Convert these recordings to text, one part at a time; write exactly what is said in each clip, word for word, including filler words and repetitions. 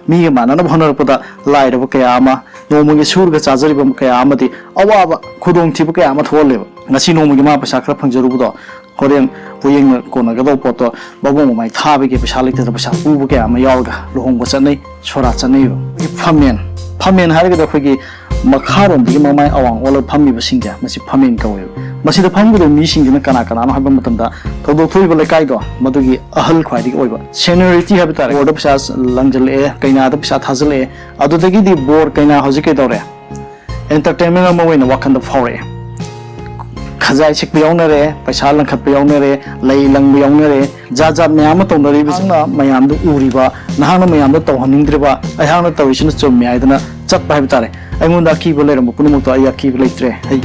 ꯃꯤꯒ ꯃꯥꯟꯅꯅꯕ ꯍꯣꯠꯅꯔꯛꯄꯗ ꯂꯥꯏꯔꯕ ꯀꯌꯥ ꯑꯃ, ꯅꯣꯡꯃꯒꯤ ꯁꯨꯔꯒ ꯆꯥꯖꯔꯤꯕ ꯀꯌꯥ ꯑꯃꯗꯤ ꯑꯋꯥꯕ ꯈꯨꯗꯣꯡꯊꯤꯕ ꯀꯌꯥ ꯑꯃ ꯊꯣꯛꯍꯜꯂꯦꯕ꯫ ꯉꯁꯤ ꯅꯣꯡꯃꯒꯤ ꯃꯥ ꯄꯩꯁꯥ ꯈꯔ ꯐꯪꯖꯔꯨꯕꯗꯣ ꯍꯣꯔꯦꯟ ꯄꯣꯌꯦꯡꯅ ꯀꯣꯟꯅꯒꯗꯧꯕ ꯄꯣꯠꯇꯣ ꯃꯕꯨꯡ ꯃꯃꯥꯏ ꯊꯥꯕꯒꯤ ꯄꯩꯁꯥ ꯂꯩꯇꯗꯅ ꯄꯩꯁꯥ ꯄꯨꯕ ꯀꯌꯥ ꯑꯃ ꯌꯥꯎꯔꯒ ꯂꯨꯍꯣꯡꯕ ꯆꯠꯅꯩ, ꯁꯣꯔꯥꯠ ꯆꯠꯅꯩꯕ꯫ ꯐꯝꯃꯦꯟ, ꯐꯝꯃꯦꯟ ꯍꯥꯏꯔꯒꯗꯤ ꯑꯩꯈꯣꯏꯒꯤ ꯃꯈꯥꯔꯣꯝꯗꯒꯤ ꯃꯃꯥꯏ ꯑꯋꯥꯡ ꯑꯣꯜꯂꯒ ꯐꯝꯃꯤꯕꯁꯤꯡꯁꯦ ꯃꯁꯤ ꯐꯝꯃꯦꯟ ꯀꯧꯋꯦꯕ꯫ ꯃꯁꯤꯗ ꯐꯝꯒꯗꯕ ꯃꯤꯁꯤꯡꯁꯤꯅ ꯀꯅꯥ ꯀꯅꯥꯅꯣ ꯍꯥꯏꯕ ꯃꯇꯝꯗ ꯊꯧꯗꯣꯛ ꯊꯣꯛꯏꯕ ꯂꯩꯀꯥꯏꯗꯣ ꯃꯗꯨꯒꯤ ꯑꯍꯜ ꯈ꯭ꯋꯥꯏꯗꯒꯤ ꯑꯣꯏꯕ, seniority ꯍꯥꯏꯕ ꯇꯥꯔꯦ꯫ ꯕꯣꯔꯗ ꯄꯩꯁꯥ ꯂꯪꯁꯤꯜꯂꯛꯑꯦ, ꯀꯩꯅꯥꯗ ꯄꯩꯁꯥ ꯊꯥꯖꯤꯜꯂꯛꯑꯦ, ꯑꯗꯨꯗꯒꯤꯗꯤ ꯕꯣꯔ ꯀꯩꯅꯥ ꯍꯧꯖꯤꯛ ꯀꯩꯗꯧꯔꯦ, entertainment ꯑꯃ ꯑꯣꯏꯅ ꯋꯥꯈꯜꯗ ꯐꯥꯎꯔꯛꯑꯦ꯫ ꯈꯖꯥꯏ ꯁꯤꯛꯄ ꯌꯥꯎꯅꯔꯦ, ꯄꯩꯁꯥ ꯂꯪꯈꯠꯄ ꯌꯥꯎꯅꯔꯦ, ꯂꯩ ꯂꯪꯕ ꯌꯥꯎꯅꯔꯦ, ꯖꯥꯠ ꯖꯥꯠ ꯃꯌꯥꯝ ꯑꯃ ꯇꯧꯅꯔꯤꯕꯁꯤꯡꯅ ꯃꯌꯥꯝꯗ ꯎꯔꯤꯕ, ꯅꯍꯥꯛꯅ ꯃꯌꯥꯝꯗ ꯇꯧꯍꯟꯅꯤꯡꯗ꯭ꯔꯤꯕ, ꯑꯩꯍꯥꯛꯅ ꯇꯧꯔꯤꯁꯤꯅ ꯆꯨꯝꯃꯤ ꯍꯥꯏꯗꯅ ꯆꯠꯄ ꯍꯥꯏꯕ ꯇꯥꯔꯦ꯫ ꯑꯩꯉꯣꯟꯗ ꯑꯀꯤꯕ ꯂꯩꯔꯝꯕ ꯄꯨꯝꯅꯃꯛꯇꯣ ꯑꯩ ꯑꯀꯤꯕ ꯂꯩꯇ꯭ꯔꯦ꯫ ꯑꯩ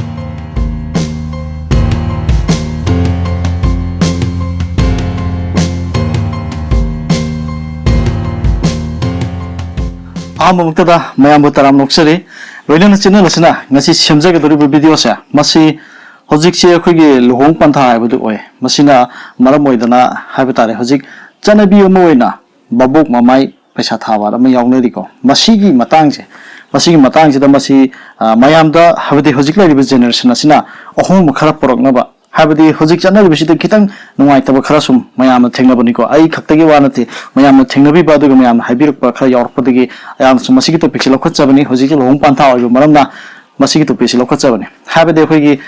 ꯑꯍꯥꯟꯕꯃꯛꯇꯗ ꯃꯌꯥꯝꯕꯨ ꯇꯔꯥꯝꯅ ꯑꯣꯛꯆꯔꯤ꯫ ꯂꯣꯏꯅꯅ channel ꯑꯁꯤꯅ ꯉꯁꯤ ꯁꯦꯝꯖꯒꯗꯧꯔꯤꯕ video ꯁꯦ, ꯃꯁꯤ ꯍꯧꯖꯤꯛꯁꯦ ꯑꯩꯈꯣꯏꯒꯤ ꯂꯨꯍꯣꯡ ꯄꯟꯊꯥ ꯍꯥꯏꯕꯗꯨ ꯑꯣꯏ꯫ ꯃꯁꯤꯅ ꯃꯔꯝ ꯑꯣꯏꯗꯅ ꯍꯥꯏꯕ ꯇꯥꯔꯦ, ꯍꯧꯖꯤꯛ ꯆꯠꯅꯕꯤ ꯑꯃ ꯑꯣꯏꯅ ꯚꯥꯕꯣꯛ ꯃꯃꯥꯏ ꯄꯩꯁꯥ ꯊꯥꯕ ꯑꯃ ꯌꯥꯎꯅꯔꯤꯀꯣ꯫ ꯃꯁꯤꯒꯤ ꯃꯇꯥꯡꯁꯦ, ꯃꯁꯤꯒꯤ ꯃꯇꯥꯡꯁꯤꯗ ꯃꯁꯤ, ꯑ, ꯃꯌꯥꯝꯗ, ꯍꯥꯏꯕꯗꯤ ꯍꯧꯖꯤꯛ ꯂꯩꯔꯤꯕ generation ꯑꯁꯤꯅ ꯑꯍꯣꯡꯕ ꯈꯔ ꯄꯨꯔꯛꯅꯕ, ꯍꯥꯏꯕꯗꯤ ꯍꯧꯖꯤꯛ ꯆꯠꯅꯔꯤꯕꯁꯤꯗ ꯈꯤꯇꯪ ꯅꯨꯡꯉꯥꯏꯇꯕ ꯈꯔ ꯁꯨꯝ ꯃꯌꯥꯝꯅ ꯊꯦꯡꯅꯕꯅꯤꯀꯣ꯫ ꯑꯩ ꯈꯛꯇꯒꯤ ꯋꯥ ꯅꯠꯇꯦ, ꯃꯌꯥꯝꯅ ꯊꯦꯡꯅꯕꯤꯕ ꯑꯗꯨꯒ ꯃꯌꯥꯝꯅ ꯍꯥꯏꯕꯤꯔꯛꯄ ꯈꯔ ꯌꯥꯎꯔꯛꯄꯗꯒꯤ ꯑꯩꯍꯥꯛꯅꯁꯨ ꯃꯁꯤꯒꯤ topic ꯁꯤ ꯂꯧꯈꯠꯆꯕꯅꯤ꯫ ꯍꯧꯖꯤꯛꯁꯦ ꯂꯨꯍꯣꯡ ꯄꯟꯊꯥ ꯑꯣꯏꯕ ꯃꯔꯝꯅ ꯃꯁꯤꯒꯤ topic ꯁꯤ ꯂꯧꯈꯠꯆꯕꯅꯤ꯫ ꯍꯥꯏꯕꯗꯤ ꯑꯩꯈꯣꯏꯒꯤ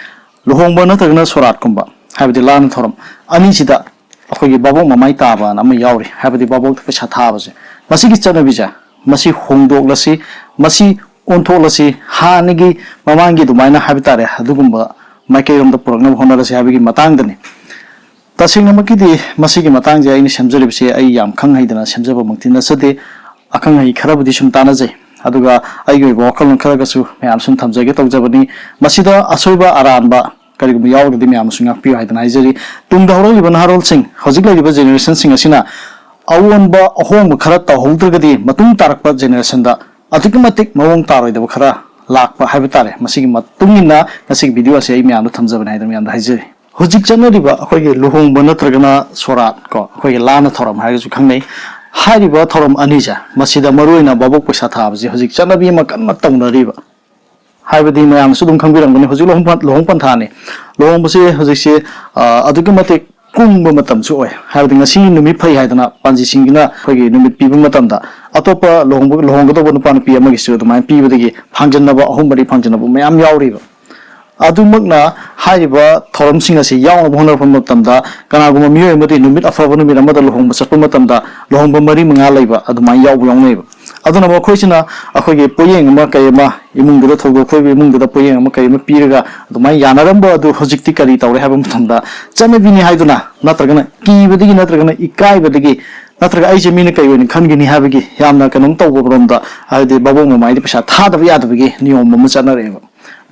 ꯂꯨꯍꯣꯡꯕ ꯅꯠꯇ꯭ꯔꯒꯅ ꯁꯣꯔꯥꯠꯀꯨꯝꯕ, ꯍꯥꯏꯕꯗꯤ ꯂꯥꯟꯅ ꯊꯧꯔꯝ ꯑꯅꯤꯁꯤꯗ ꯑꯩꯈꯣꯏꯒꯤ ꯚꯥꯕꯣꯛ ꯃꯃꯥꯏ ꯇꯥꯕꯅ ꯑꯃ ꯌꯥꯎꯔꯤ, ꯍꯥꯏꯕꯗꯤ ꯚꯥꯕꯣꯛꯇ ꯄꯩꯁꯥ ꯊꯥꯕꯁꯦ꯫ ꯃꯁꯤꯒꯤ ꯆꯠꯅꯕꯤꯁꯦ, ꯃꯁꯤ ꯍꯣꯡꯗꯣꯛꯂꯁꯤ, ꯃꯁꯤ ꯑꯣꯟꯊꯣꯛꯂꯁꯤ, ꯍꯥꯟꯅꯒꯤ ꯃꯃꯥꯡꯒꯤ ꯑꯗꯨꯃꯥꯏꯅ ꯍꯥꯏꯕ ꯇꯥꯔꯦ, ꯑꯗꯨꯒꯨꯝꯕ ꯃꯥꯏꯀꯩꯔꯣꯝꯗ ꯄꯨꯔꯛꯅꯕ ꯍꯣꯠꯅꯔꯁꯤ ꯍꯥꯏꯕꯒꯤ ꯃꯇꯥꯡꯗꯅꯤ꯫ ꯇꯁꯦꯡꯅꯃꯛꯀꯤꯗꯤ ꯃꯁꯤꯒꯤ ꯃꯇꯥꯡꯁꯦ ꯑꯩꯅ ꯁꯦꯝꯖꯔꯤꯕꯁꯦ ꯑꯩ ꯌꯥꯝ ꯈꯪ ꯍꯩꯗꯅ ꯁꯦꯝꯖꯕꯃꯛꯇꯤ ꯅꯠꯆꯗꯦ꯫ ꯑꯈꯪ ꯑꯍꯩ ꯈꯔꯕꯨꯗꯤ ꯁꯨꯝ ꯇꯥꯟꯅꯖꯩ, ꯑꯗꯨꯒ ꯑꯩꯒꯤ ꯑꯣꯏꯕ ꯋꯥꯈꯜꯂꯣꯟ ꯈꯔꯒꯁꯨ ꯃꯌꯥꯝ ꯁꯨꯝ ꯊꯝꯖꯒꯦ ꯇꯧꯖꯕꯅꯤ꯫ ꯃꯁꯤꯗ ꯑꯁꯣꯏꯕ ꯑꯔꯥꯟꯕ ꯀꯔꯤꯒꯨꯝꯕ ꯌꯥꯎꯔꯒꯗꯤ ꯃꯌꯥꯝꯅꯁꯨ ꯉꯥꯛꯄꯤꯌꯨ ꯍꯥꯏꯗꯅ ꯍꯥꯏꯖꯔꯤ꯫ ꯇꯨꯡꯗ ꯍꯧꯔꯛꯂꯤꯕ ꯅꯍꯥꯔꯣꯜꯁꯤꯡ, ꯍꯧꯖꯤꯛ ꯂꯩꯔꯤꯕ generationꯁꯤꯡ ꯑꯁꯤꯅ ꯑꯑꯣꯟꯕ ꯑꯍꯣꯡꯕ ꯈꯔ ꯇꯧꯍꯧꯗ꯭ꯔꯒꯗꯤ ꯃꯇꯨꯡ ꯇꯥꯔꯛꯄ generationꯗ ꯑꯗꯨꯛꯀꯤ ꯃꯇꯤꯛ ꯃꯑꯣꯡ ꯇꯥꯔꯣꯏꯗꯕ ꯈꯔ ꯂꯥꯛꯄ ꯍꯥꯏꯕ ꯇꯥꯔꯦ꯫ ꯃꯁꯤꯒꯤ ꯃꯇꯨꯡ ꯏꯟꯅ ꯉꯁꯤꯒꯤ video ꯑꯁꯤ ꯑꯩ ꯃꯌꯥꯝꯗ ꯊꯝꯖꯕꯅꯤ ꯍꯥꯏꯗꯅ ꯃꯌꯥꯝꯗ ꯍꯥꯏꯖꯔꯤ꯫ ꯍꯧꯖꯤꯛ ꯆꯠꯅꯔꯤꯕ ꯑꯩꯈꯣꯏꯒꯤ ꯂꯨꯍꯣꯡꯕ ꯅꯠꯇ꯭ꯔꯒꯅ ꯁꯣꯔꯥꯠ ꯀꯣ, ꯑꯩꯈꯣꯏꯒꯤ ꯂꯥꯟꯅ ꯊꯧꯔꯝ ꯍꯥꯏꯔꯒꯁꯨ ꯈꯪꯅꯩ꯫ ꯍꯥꯏꯔꯤꯕ ꯊꯧꯔꯝ ꯑꯅꯤꯁꯦ, ꯃꯁꯤꯗ ꯃꯔꯨꯑꯣꯏꯅ ꯚꯥꯕꯣꯛ ꯄꯩꯁꯥ ꯊꯥꯕꯁꯦ ꯍꯧꯖꯤꯛ ꯆꯠꯅꯕꯤ ꯑꯃ ꯀꯟꯅ ꯇꯧꯅꯔꯤꯕ꯫ ꯍꯥꯏꯕꯗꯤ ꯃꯌꯥꯝꯅꯁꯨ ꯑꯗꯨꯝ ꯈꯪꯕꯤꯔꯝꯒꯅꯤ, ꯍꯧꯖꯤꯛ ꯂꯨꯍꯣꯡ ꯄꯟ-, ꯂꯨꯍꯣꯡ ꯄꯟꯊꯥꯅꯤ꯫ ꯂꯨꯍꯣꯡꯕꯁꯦ ꯍꯧꯖꯤꯛꯁꯦ, ꯑ, ꯑꯗꯨꯛꯀꯤ ꯃꯇꯤꯛ ꯀꯨꯡꯕ ꯃꯇꯝꯁꯨ ꯑꯣꯏ꯫ ꯍꯥꯏꯕꯗꯤ ꯉꯁꯤ ꯅꯨꯃꯤꯠ ꯐꯩ ꯍꯥꯏꯗꯅ ꯄꯥꯟꯖꯤꯁꯤꯡꯁꯤꯅ ꯑꯩꯈꯣꯏꯒꯤ ꯅꯨꯃꯤꯠ ꯄꯤꯕ ꯃꯇꯝꯗ, ꯑꯇꯣꯞꯄ ꯂꯨꯍꯣꯡꯕ-, ꯂꯨꯍꯣꯡꯒꯗꯧꯕ ꯅꯨꯄꯥ ꯅꯨꯄꯤ ꯑꯃꯒꯤꯁꯨ ꯑꯗꯨꯃꯥꯏꯅ ꯄꯤꯕꯗꯒꯤ ꯐꯥꯡꯖꯟꯅꯕ, ꯑꯍꯨꯝ ꯃꯔꯤ ꯐꯥꯡꯖꯟꯅꯕ ꯃꯌꯥꯝ ꯌꯥꯎꯔꯤꯕ꯫ ꯑꯗꯨꯃꯛꯅ ꯍꯥꯏꯔꯤꯕ ꯊꯧꯔꯝꯁꯤꯡ ꯑꯁꯤ ꯌꯥꯎꯅꯕ ꯍꯣꯠꯅꯔꯛꯄ ꯃꯇꯝꯗ, ꯀꯅꯥꯒꯨꯝꯕ ꯃꯤꯑꯣꯏ ꯑꯃꯗꯤ ꯅꯨꯃꯤꯠ ꯑꯐꯕ ꯅꯨꯃꯤꯠ ꯑꯃꯗ ꯂꯨꯍꯣꯡꯕ ꯆꯠꯄ ꯃꯇꯝꯗ ꯂꯨꯍꯣꯡꯕ ꯃꯔꯤ ꯃꯉꯥ ꯂꯩꯕ ꯑꯗꯨꯃꯥꯏꯅ ꯌꯥꯎꯕ ꯌꯥꯎꯅꯩꯕ꯫ ꯑꯗꯨꯅ ꯃꯈꯣꯏꯁꯤꯅ ꯑꯩꯈꯣꯏꯒꯤ ꯄꯣꯠꯌꯦꯡ ꯑꯃ ꯀꯩ ꯑꯃ, ꯏꯃꯨꯡꯗꯨꯗ ꯊꯧꯗꯣꯛ ꯊꯣꯛꯏꯕ ꯏꯃꯨꯡꯗꯨꯗ ꯄꯣꯠꯌꯦꯡ ꯑꯃ ꯀꯩ ꯑꯃ ꯄꯤꯔꯒ ꯑꯗꯨꯃꯥꯏꯅ ꯌꯥꯅꯔꯝꯕ ꯑꯗꯨ ꯍꯧꯖꯤꯛꯇꯤ ꯀꯔꯤ ꯇꯧꯔꯦ ꯍꯥꯏꯕ ꯃꯇꯝꯗ, ꯆꯠꯅꯕꯤꯅꯤ ꯍꯥꯏꯗꯨꯅ, ꯅꯠꯇ꯭ꯔꯒꯅ ꯀꯤꯕꯗꯒꯤ, ꯅꯠꯇ꯭ꯔꯒꯅ ꯏꯀꯥꯏꯕꯗꯒꯤ, ꯅꯠꯇ꯭ꯔꯒ ꯑꯩꯁꯦ ꯃꯤꯅ ꯀꯩ ꯑꯣꯏꯅ ꯈꯟꯒꯅꯤ ꯍꯥꯏꯕꯒꯤ ꯌꯥꯝꯅ ꯀꯩꯅꯣꯝ ꯇꯧꯕꯔꯣꯝꯗ, ꯍꯥꯏꯕꯗꯤ ꯚꯥꯕꯣꯛ ꯃꯃꯥꯏꯗ ꯄꯩꯁꯥ ꯊꯥꯗꯕ ꯌꯥꯗꯕꯒꯤ ꯅꯤꯌꯣꯝ ꯑꯃ ꯆꯠꯅꯔꯛꯑꯦꯕ꯫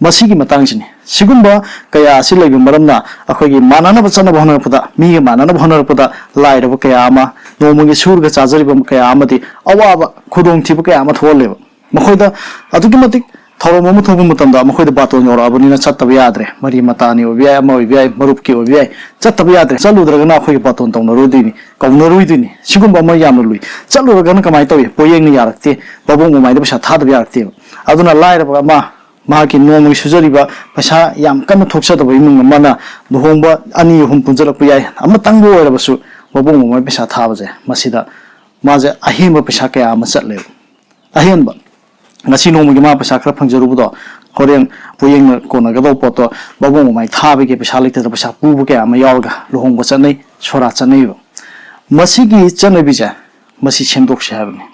ꯃꯁꯤꯒꯤ ꯃꯇꯥꯡꯁꯤꯅꯤ꯫ ꯁꯤꯒꯨꯝꯕ ꯀꯌꯥ ꯑꯁꯤ ꯂꯩꯕ ꯃꯔꯝꯅ ꯑꯩꯈꯣꯏꯒꯤ ꯃꯥꯟꯅꯅꯕ ꯆꯠꯅꯕ ꯍꯣꯠꯅꯔꯛꯄꯗ, ꯃꯤꯒ ꯃꯥꯟꯅꯅꯕ ꯍꯣꯠꯅꯔꯛꯄꯗ ꯂꯥꯏꯔꯕ ꯀꯌꯥ ꯑꯃ, ꯅꯣꯡꯃꯒꯤ ꯁꯨꯔꯒ ꯆꯥꯖꯔꯤꯕ ꯀꯌꯥ ꯑꯃꯗꯤ ꯑꯋꯥꯕ, ꯈꯨꯗꯣꯡꯊꯤꯕ ꯀꯌꯥ ꯑꯃ ꯊꯣꯛꯍꯜꯂꯦꯕ꯫ ꯃꯈꯣꯏꯗ ꯑꯗꯨꯛꯀꯤ ꯃꯇꯤꯛ ꯊꯧꯔꯝ ꯑꯃ ꯊꯣꯛꯄ ꯃꯇꯝꯗ ꯃꯈꯣꯏꯗ ꯕꯥꯇꯣꯟ ꯌꯧꯔꯛꯑꯕꯅꯤꯅ ꯆꯠꯇꯕ ꯌꯥꯗ꯭ꯔꯦ꯫ ꯃꯔꯤ ꯃꯇꯥꯅꯤ ꯑꯣꯏꯕ ꯌꯥꯏ, ꯑꯃ ꯑꯣꯏꯕ ꯌꯥꯏ, ꯃꯔꯨꯞꯀꯤ ꯑꯣꯏꯕ ꯌꯥꯏ, ꯆꯠꯇꯕ ꯌꯥꯗ꯭ꯔꯦ꯫ ꯆꯠꯂꯨꯗ꯭ꯔꯒꯅ ꯑꯩꯈꯣꯏꯒꯤ ꯕꯥꯇꯣꯟ ꯇꯧꯅꯔꯣꯏꯗꯣꯏꯅꯤ, ꯀꯧꯅꯔꯣꯏꯗꯣꯏꯅꯤ꯫ ꯁꯤꯒꯨꯝꯕ ꯑꯃ ꯌꯥꯝꯅ ꯂꯨꯏ꯫ ꯆꯠꯂꯨꯔꯒꯅ ꯀꯃꯥꯏꯅ ꯇꯧꯏ? ꯄꯣꯠꯌꯦꯡꯅ ꯌꯥꯔꯛꯇꯦ, ꯚꯥꯕꯣꯛ ꯃꯃꯥꯏꯗ ꯄꯩꯁꯥ ꯊꯥꯗꯕ ꯌꯥꯔꯛꯇꯦꯕ꯫ ꯑꯗꯨꯅ ꯂꯥꯏꯔꯕ ꯑꯃ, ꯃꯍꯥꯛꯀꯤ ꯅꯣꯡꯃꯒꯤ ꯁꯨꯖꯔꯤꯕ ꯄꯩꯁꯥ ꯌꯥꯝ ꯀꯟꯅ ꯊꯣꯛꯆꯗꯕ ꯏꯃꯨꯡ ꯑꯃꯅ ꯂꯨꯍꯣꯡꯕ ꯑꯅꯤ ꯑꯍꯨꯝ ꯄꯨꯟꯁꯤꯜꯂꯛꯄ ꯌꯥꯏ, ꯑꯃꯇꯪꯕꯨ ꯑꯣꯏꯔꯕꯁꯨ ꯚꯥꯕꯣꯛ ꯃꯃꯥꯏ ꯄꯩꯁꯥ ꯊꯥꯕꯁꯦ, ꯃꯁꯤꯗ ꯃꯥꯁꯦ ꯑꯍꯦꯟꯕ ꯄꯩꯁꯥ ꯀꯌꯥ ꯑꯃ ꯆꯠꯂꯦꯕ꯫ ꯑꯍꯦꯟꯕ, ꯉꯁꯤ ꯅꯣꯡꯃꯒꯤ ꯃꯥ ꯄꯩꯁꯥ ꯈꯔ ꯐꯪꯖꯔꯨꯕꯗꯣ, ꯍꯣꯔꯦꯟ ꯄꯣꯌꯦꯡꯅ ꯀꯣꯟꯅꯒꯗꯧꯕ ꯄꯣꯠꯇꯣ ꯚꯥꯕꯣꯛ ꯃꯃꯥꯏ ꯊꯥꯕꯒꯤ ꯄꯩꯁꯥ ꯂꯩꯇꯗꯅ ꯄꯩꯁꯥ ꯄꯨꯕ ꯀꯌꯥ ꯑꯃ ꯌꯥꯎꯔꯒ ꯂꯨꯍꯣꯡꯕ ꯆꯠꯅꯩ, ꯁꯣꯔꯥꯠ ꯆꯠꯅꯩꯕ꯫ ꯃꯁꯤꯒꯤ ꯆꯠꯅꯕꯤꯁꯦ, ꯃꯁꯤ ꯁꯦꯝꯗꯣꯛꯁꯦ ꯍꯥꯏꯕꯅꯤ꯫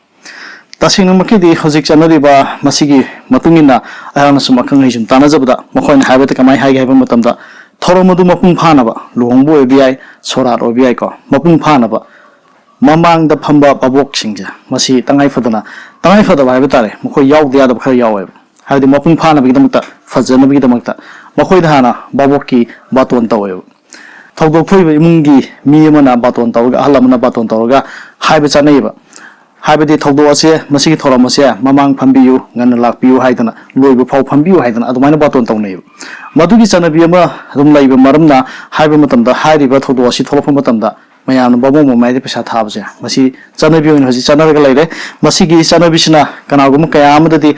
ꯇꯁꯦꯡꯅꯃꯛꯀꯤꯗꯤ ꯍꯧꯖꯤꯛ ꯆꯠꯅꯔꯤꯕ ꯃꯁꯤꯒꯤ ꯃꯇꯨꯡ ꯏꯟꯅ ꯑꯩꯍꯥꯛꯅ ꯁꯨꯝ ꯑꯈꯪ ꯑꯍꯩ ꯁꯨꯝ ꯇꯥꯟꯅꯖꯕꯗ, ꯃꯈꯣꯏꯅ ꯍꯥꯏꯕꯗ ꯀꯃꯥꯏꯅ ꯍꯥꯏꯒꯦ ꯍꯥꯏꯕ ꯃꯇꯝꯗ, ꯊꯧꯔꯝ ꯑꯗꯨ ꯃꯄꯨꯡ ꯐꯥꯅꯕ, ꯂꯨꯍꯣꯡꯕ ꯑꯣꯏꯕ ꯌꯥꯏ, ꯁꯣꯔꯥꯠ ꯑꯣꯏꯕ ꯌꯥꯏꯀꯣ, ꯃꯄꯨꯡ ꯐꯥꯅꯕ ꯃꯃꯥꯡꯗ ꯐꯝꯕ ꯚꯥꯕꯣꯛꯁꯤꯡꯁꯦ, ꯃꯁꯤ ꯇꯉꯥꯏ ꯐꯗꯅ, ꯇꯉꯥꯏ ꯐꯗꯕ ꯍꯥꯏꯕ ꯇꯥꯔꯦ, ꯃꯈꯣꯏ ꯌꯥꯎꯗ ꯌꯥꯗꯕ ꯈꯔ ꯌꯥꯎꯋꯦꯕ꯫ ꯍꯥꯏꯕꯗꯤ ꯃꯄꯨꯡ ꯐꯥꯅꯕꯒꯤꯗꯃꯛꯇ, ꯐꯖꯅꯕꯒꯤꯗꯃꯛꯇ ꯃꯈꯣꯏꯗ ꯍꯥꯟꯅ ꯚꯥꯕꯣꯛꯀꯤ ꯕꯥꯇꯣꯟ ꯇꯧꯋꯦꯕ꯫ ꯊꯧꯗꯣꯛ ꯊꯣꯛꯏꯕ ꯏꯃꯨꯡꯒꯤ ꯃꯤ ꯑꯃꯅ ꯕꯥꯇꯣꯟ ꯇꯧꯔꯒ, ꯑꯍꯜ ꯑꯃꯅ ꯕꯥꯇꯣꯟ ꯇꯧꯔꯒ ꯍꯥꯏꯕ ꯆꯠꯅꯩꯌꯦꯕ꯫ ꯍꯥꯏꯕꯗꯤ ꯊꯧꯗꯣꯛ ꯑꯁꯦ, ꯃꯁꯤꯒꯤ ꯊꯧꯔꯝ ꯑꯁꯦ ꯃꯃꯥꯡ ꯐꯝꯕꯤꯌꯨ, ꯉꯟꯅ ꯂꯥꯛꯄꯤꯌꯨ ꯍꯥꯏꯗꯅ, ꯂꯣꯏꯕ ꯐꯥꯎ ꯐꯝꯕꯤꯌꯨ ꯍꯥꯏꯗꯅ ꯑꯗꯨꯃꯥꯏꯅ ꯕꯥꯇꯣꯟ ꯇꯧꯅꯩꯌꯦꯕ꯫ ꯃꯗꯨꯒꯤ ꯆꯠꯅꯕꯤ ꯑꯃ ꯑꯗꯨꯝ ꯂꯩꯕ ꯃꯔꯝꯅ, ꯍꯥꯏꯕ ꯃꯇꯝꯗ, ꯍꯥꯏꯔꯤꯕ ꯊꯧꯗꯣꯛ ꯑꯁꯤ ꯊꯣꯛꯂꯛꯄ ꯃꯇꯝꯗ ꯃꯌꯥꯝꯅ ꯕꯥꯃꯣꯟ ꯕꯨ ꯃꯌꯥꯏꯗ ꯄꯩꯁꯥ ꯊꯥꯕꯁꯦ, ꯃꯁꯤ ꯆꯠꯅꯕꯤ ꯑꯣꯏꯅ ꯍꯧꯖꯤꯛ ꯆꯠꯅꯔꯒ ꯂꯩꯔꯦ꯫ ꯃꯁꯤꯒꯤ ꯆꯠꯅꯕꯤꯁꯤꯅ ꯀꯅꯥꯒꯨꯝꯕ ꯀꯌꯥ ꯑꯃꯗꯗꯤ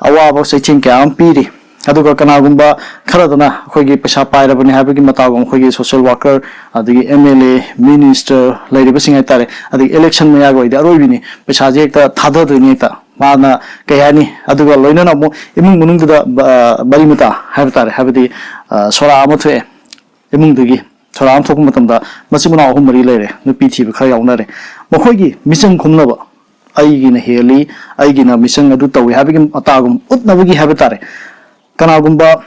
ꯑꯋꯥꯕ ꯆꯩꯊꯦꯡ ꯀꯌꯥ ꯑꯃ ꯄꯤꯔꯤ꯫ ꯑꯗꯨꯒ ꯀꯅꯥꯒꯨꯝꯕ ꯈꯔꯗꯅ ꯑꯩꯈꯣꯏꯒꯤ ꯄꯩꯁꯥ ꯄꯥꯏꯔꯕꯅꯤ ꯍꯥꯏꯕꯒꯤ ꯃꯇꯥꯒꯨꯝ, ꯑꯩꯈꯣꯏꯒꯤ social worker, ꯑꯗꯒꯤ M L A, minister ꯂꯩꯔꯤꯕꯁꯤꯡ ꯍꯥꯏꯇꯥꯔꯦ, ꯑꯗꯒꯤ election ꯃꯌꯥꯒ ꯑꯣꯏꯗꯤ ꯑꯔꯣꯏꯕꯤꯅꯤ, ꯄꯩꯁꯥꯁꯦ ꯍꯦꯛꯇ ꯊꯥꯗꯗꯣꯏꯅꯤ ꯍꯦꯛꯇ꯫ ꯃꯥꯅ ꯀꯩ ꯍꯥꯏꯅꯤ, ꯑꯗꯨꯒ ꯂꯣꯏꯅꯅ ꯑꯃꯨꯛ ꯏꯃꯨꯡ ꯃꯅꯨꯡꯗꯨꯗ ꯕ-, ꯃꯔꯤ ꯃꯇꯥ ꯍꯥꯏꯕ ꯇꯥꯔꯦ, ꯍꯥꯏꯕꯗꯤ, ꯑ, ꯁꯣꯔꯥ ꯑꯃ ꯊꯣꯛꯑꯦ, ꯏꯃꯨꯡꯗꯨꯒꯤ ꯁꯣꯔꯥ ꯑꯃ ꯊꯣꯛꯄ ꯃꯇꯝꯗ ꯃꯆꯤꯟ ꯃꯅꯥꯎ ꯑꯍꯨꯝ ꯃꯔꯤ ꯂꯩꯔꯦ, ꯅꯨꯄꯤ ꯊꯤꯕ ꯈꯔ ꯌꯥꯎꯅꯔꯦ꯫ ꯃꯈꯣꯏꯒꯤ ꯃꯤꯆꯪ ꯈꯨꯝꯅꯕ, "ꯑꯩꯒꯤꯅ ꯍꯦꯜꯂꯤ, ꯑꯩꯒꯤꯅ ꯃꯤꯆꯪ ꯑꯗꯨ ꯇꯧꯏ" ꯍꯥꯏꯕꯒꯤ ꯃꯇꯥꯒꯨꯝ ꯎꯠꯅꯕꯒꯤ ꯍꯥꯏꯕ ꯇꯥꯔꯦ꯫ ꯀꯅꯥꯒꯨꯝꯕ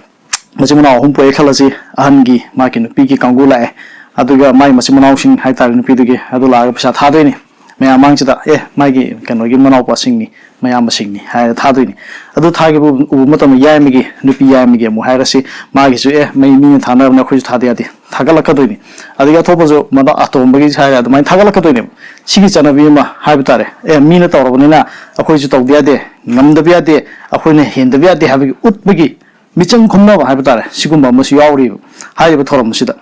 ꯃꯆꯤꯟ ꯃꯅꯥꯎ ꯑꯍꯨꯝ ꯄꯣꯛꯑꯦ ꯈꯜꯂꯁꯤ, ꯑꯍꯟꯒꯤ, ꯃꯥꯒꯤ ꯅꯨꯄꯤꯒꯤ ꯀꯥꯡꯕꯨ ꯂꯥꯛꯑꯦ, ꯑꯗꯨꯒ ꯃꯥꯒꯤ ꯃꯆꯤꯟ ꯃꯅꯥꯎꯁꯤꯡ ꯍꯥꯏꯇꯥꯔꯦ, ꯅꯨꯄꯤꯗꯨꯒꯤ, ꯑꯗꯨ ꯂꯥꯛꯑꯒ ꯄꯩꯁꯥ ꯊꯥꯗꯣꯏꯅꯤ꯫ ꯃꯌꯥꯝ ꯃꯥꯡꯁꯤꯗ, "ꯑꯦ, ꯃꯥꯒꯤ ꯀꯩꯅꯣꯒꯤ ꯃꯅꯥꯎꯄꯥꯁꯤꯡꯅꯤ, ꯃꯌꯥꯝꯕꯁꯤꯡꯅꯤ" ꯍꯥꯏꯔ ꯊꯥꯗꯣꯏꯅꯤ꯫ ꯑꯗꯨ ꯊꯥꯈꯤꯕ ꯎꯕ ꯃꯇꯝꯗ ꯌꯥꯏꯃꯒꯤ, ꯅꯨꯄꯤ ꯌꯥꯏꯃꯒꯤ ꯑꯃꯨꯛ ꯍꯥꯏꯔꯁꯤ, ꯃꯥꯒꯤꯁꯨ, "ꯑꯦ, ꯃꯩ ꯃꯤꯅ ꯊꯥꯅꯕꯅꯦ, ꯑꯩꯈꯣꯏꯁꯨ ꯊꯥꯗ ꯌꯥꯗꯦ", ꯊꯥꯒꯠꯂꯛꯀꯗꯣꯏꯅꯤ꯫ ꯑꯗꯒꯤ ꯑꯇꯣꯞꯄꯁꯨ ꯃꯅꯥꯎ ꯑꯇꯣꯝꯕꯒꯤ ꯍꯥꯏꯔꯒ ꯑꯗꯨꯃꯥꯏꯅ ꯊꯥꯒꯠꯂꯛꯀꯗꯣꯏꯅꯦꯕ꯫ ꯁꯤꯒꯤ ꯆꯠꯅꯕꯤ ꯑꯃ ꯍꯥꯏꯕ ꯇꯥꯔꯦ꯫ "ꯑꯦ, ꯃꯤꯅ ꯇꯧꯔꯕꯅꯤꯅ ꯑꯩꯈꯣꯏꯁꯨ ꯇꯧꯗ ꯌꯥꯗꯦ, ꯉꯝꯗꯕ ꯌꯥꯗꯦ, ꯑꯩꯈꯣꯏꯅ ꯍꯦꯟꯗꯕ ꯌꯥꯗꯦ" ꯍꯥꯏꯕꯒꯤ ꯎꯠꯄꯒꯤ ꯃꯤꯆꯪ ꯈꯨꯝꯅꯕ ꯍꯥꯏꯕ ꯇꯥꯔꯦ, ꯁꯤꯒꯨꯝꯕ ꯑꯃꯁꯨ ꯌꯥꯎꯔꯤꯕ ꯍꯥꯏꯔꯤꯕ ꯊꯧꯔꯝ ꯑꯁꯤꯗ꯫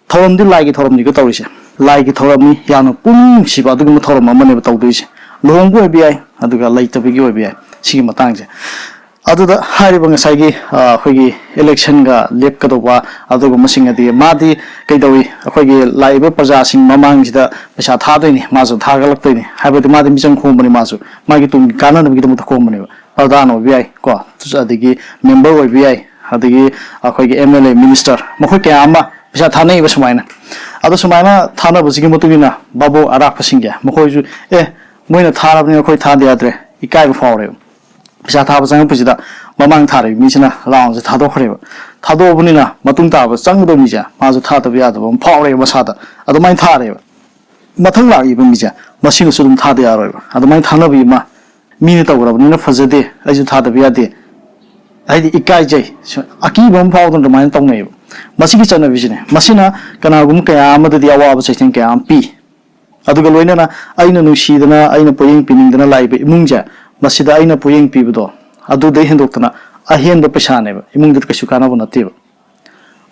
ꯊꯧꯔꯝꯗꯤ ꯂꯥꯏꯒꯤ ꯊꯧꯔꯝꯅꯤꯀꯣ ꯇꯧꯔꯤꯁꯦ꯫ ꯂꯥꯏꯒꯤ ꯊꯧꯔꯝꯅꯤ, ꯌꯥꯝꯅ ꯄꯨꯛꯅꯤꯡ ꯅꯨꯡꯁꯤꯕ ꯑꯗꯨꯒꯨꯝꯕ ꯊꯧꯔꯝ ꯑꯃꯅꯦꯕ ꯇꯧꯗꯣꯏꯁꯦ꯫ ꯂꯨꯍꯣꯡꯕ ꯑꯣꯏꯕ ꯌꯥꯏ, ꯑꯗꯨꯒ ꯂꯩꯇꯕꯒꯤ ꯑꯣꯏꯕ ꯌꯥꯏ, ꯁꯤꯒꯤ ꯃꯇꯥꯡꯁꯦ꯫ ꯑꯗꯨꯗ ꯍꯥꯏꯔꯤꯕ ꯉꯁꯥꯏꯒꯤ, ꯑ, ꯑꯩꯈꯣꯏꯒꯤ election ꯒ ꯂꯦꯞꯀꯗꯧꯕ ꯑꯗꯨꯒꯨꯝꯕꯁꯤꯡ ꯑꯗꯤ ꯃꯥꯗꯤ ꯀꯩꯗꯧꯏ, ꯑꯩꯈꯣꯏꯒꯤ ꯂꯥꯛꯏꯕ ꯄ꯭ꯔꯖꯥꯁꯤꯡ ꯃꯃꯥꯡꯁꯤꯗ ꯄꯩꯁꯥ ꯊꯥꯗꯣꯏꯅꯤ, ꯃꯥꯁꯨ ꯊꯥꯒꯠꯂꯛꯇꯣꯏꯅꯤ ꯍꯥꯏꯕꯗꯤ ꯃꯥꯗꯤ ꯃꯤꯆꯪ ꯈꯣꯝꯕꯅꯤ, ꯃꯥꯁꯨ ꯃꯥꯒꯤ ꯇꯨꯡꯒꯤ ꯀꯥꯟꯅꯅꯕꯒꯤꯗꯃꯛꯇ ꯈꯣꯝꯕꯅꯦꯕ꯫ ꯄ꯭ꯔꯙꯥꯟ ꯑꯣꯏꯕ ꯌꯥꯏ ꯀꯣ, ꯑꯗꯒꯤ member ꯑꯣꯏꯕ ꯌꯥꯏ, ꯑꯗꯒꯤ ꯑꯩꯈꯣꯏꯒꯤ M L A, minister, ꯃꯈꯣꯏ ꯀꯌꯥ ꯑꯃ ꯄꯩꯁꯥ ꯊꯥꯅꯩꯕ ꯁꯨꯃꯥꯏꯅ꯫ ꯑꯗꯣ ꯁꯨꯃꯥꯏꯅ ꯊꯥꯅꯕꯁꯤꯒꯤ ꯃꯇꯨꯡ ꯏꯟꯅ ꯚꯥꯕꯣꯛ ꯑꯔꯥꯛꯄꯁꯤꯡꯒꯤ ꯃꯈꯣꯏꯁꯨ, "ꯑꯦ, ꯃꯣꯏꯅ ꯊꯥꯔꯕꯅꯤꯅ ꯑꯩꯈꯣꯏ ꯊꯥꯗ ꯌꯥꯗ꯭ꯔꯦ", ꯏꯀꯥꯏꯕ ꯐꯥꯎꯔꯦꯕ꯫ ꯄꯩꯁꯥ ꯊꯥꯕ ꯆꯪꯉꯛꯄꯁꯤꯗ ꯃꯃꯥꯡ ꯊꯥꯔꯤꯕ ꯃꯤꯁꯤꯅ round ꯁꯦ ꯊꯥꯗꯣꯛꯈ꯭ꯔꯦꯕ꯫ ꯊꯥꯗꯣꯛꯑꯕꯅꯤꯅ ꯃꯇꯨꯡ ꯇꯥꯕ ꯆꯪꯒꯗꯕ ꯃꯤꯁꯦ ꯃꯥꯁꯨ ꯊꯥꯗꯕ ꯌꯥꯗꯕ ꯑꯃ ꯐꯥꯎꯔꯦꯕ ꯃꯁꯥꯗ꯫ ꯑꯗꯨꯃꯥꯏꯅ ꯊꯥꯔꯦꯕ꯫ ꯃꯊꯪ ꯂꯥꯛꯏꯕ ꯃꯤꯁꯦ ꯃꯁꯤꯅꯁꯨ ꯑꯗꯨꯝ ꯊꯥꯗ ꯌꯥꯔꯣꯏꯕ꯫ ꯑꯗꯨꯃꯥꯏꯅ ꯊꯥꯅꯕꯤ ꯑꯃ, "ꯃꯤꯅ ꯇꯧꯈ꯭ꯔꯕꯅꯤꯅ ꯐꯖꯗꯦ, ꯑꯩꯁꯨ ꯊꯥꯗꯕ ꯌꯥꯗꯦ", ꯍꯥꯏꯗꯤ ꯏꯀꯥꯏꯖꯩ, ꯁꯨ-, ꯑꯀꯤꯕ ꯑꯃ ꯐꯥꯎꯗꯅ ꯑꯗꯨꯃꯥꯏꯅ ꯇꯧꯅꯩꯌꯦꯕ꯫ ꯃꯁꯤꯒꯤ ꯆꯠꯅꯕꯤꯁꯤꯅꯦ, ꯃꯁꯤꯅ ꯀꯅꯥꯒꯨꯝꯕ ꯀꯌꯥ ꯑꯃꯗꯗꯤ ꯑꯋꯥꯕ ꯆꯩꯊꯦꯡ ꯀꯌꯥ ꯑꯃ ꯄꯤ꯫ ꯑꯗꯨꯒ ꯂꯣꯏꯅꯅ ꯑꯩꯅ ꯅꯨꯡꯁꯤꯗꯅ, ꯑꯩꯅ ꯄꯣꯠꯌꯦꯡ ꯄꯤꯅꯤꯡꯗꯅ ꯂꯥꯛꯏꯕ ꯏꯃꯨꯡꯁꯦ, ꯃꯁꯤꯗ ꯑꯩꯅ ꯄꯣꯠꯌꯦꯡ ꯄꯤꯕꯗꯣ, ꯑꯗꯨꯗꯩ ꯍꯦꯟꯗꯣꯛꯇꯅ ꯑꯍꯦꯟꯕ ꯄꯩꯁꯥꯅꯦꯕ, ꯏꯃꯨꯡꯗ ꯀꯩꯁꯨ ꯀꯥꯟꯅꯕ ꯅꯠꯇꯦꯕ꯫